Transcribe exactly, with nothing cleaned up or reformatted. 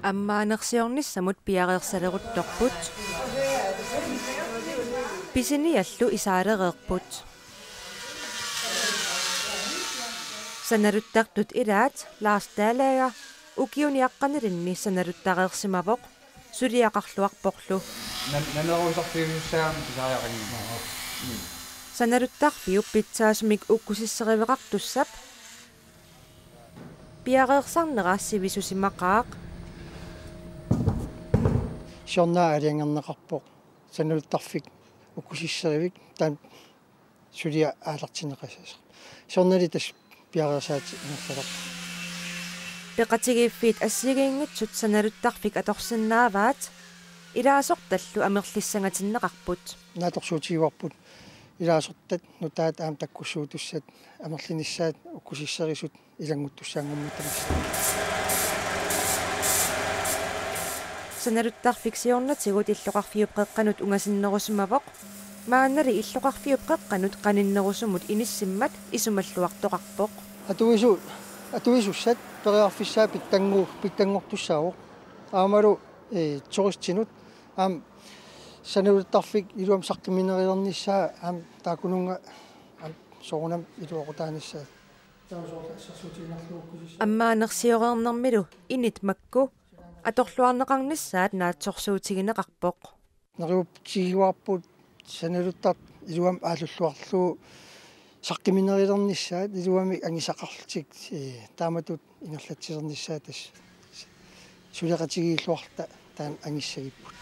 Ammaanersiornissamut piareersaleruttorput. Pisiniallu isaalereerput. Sanaluttartut ilaat Lars Dalager ukiuniaqqanilinni sanaluttareersimavoq suliaqarluarporlu. Nan-, naneruusarfiusussaagami pisariaqanngimmat. Sanaluttarfiup pitsaasumik ukkusisseriveqartussap piareersarnera sivisusimaqaaq. Siorna aalajangerneqarpoq sanaluttarfik ukkusisserivik, taanna suliaq aallartinneqassasoq. Siornali tassa piareersaatit ingerlalerput. Peqatigiiffiit assigiinngitsut sanaluttarfik atorsinnaavaat, ilaasortallu amerlissangatinneqarput. Naatsorsuutigaarput ilaasortat nutaat aamma takkussuutussat amerlinissaat ukkusisserisut ilannguttussaanngormat tamassi. Sanaluttarfik siornatigut illoqarfiup qeqqanut ungasinnerusimavoq. Maannali illoqarfiup qeqqanut qaninnerusumut inissimmat isumalluartoqarpoq. Atuisu-, atuisussat periarfissaat pitsangu-, pitsanngortussaavoq. Aammalu, ee, turistinut aamma sanaluttarfik iluamik saqqummiunnerulernissaa aamma taakkununnga aamma soorunami iluaqutaanissaa. Ammaanersioreernermilu init makku atorluarneqarnissaat naatsorsuutigineqarpoq. Neriuppunga tiguarput sanaluttartut iluamik aallulluarlugu saqqummiunnerulernissaat iluamik angisaqarlutik, ee, taamatut ingerlatsilernissaat tassa suleqatigiilluarluta taanna angissagipput.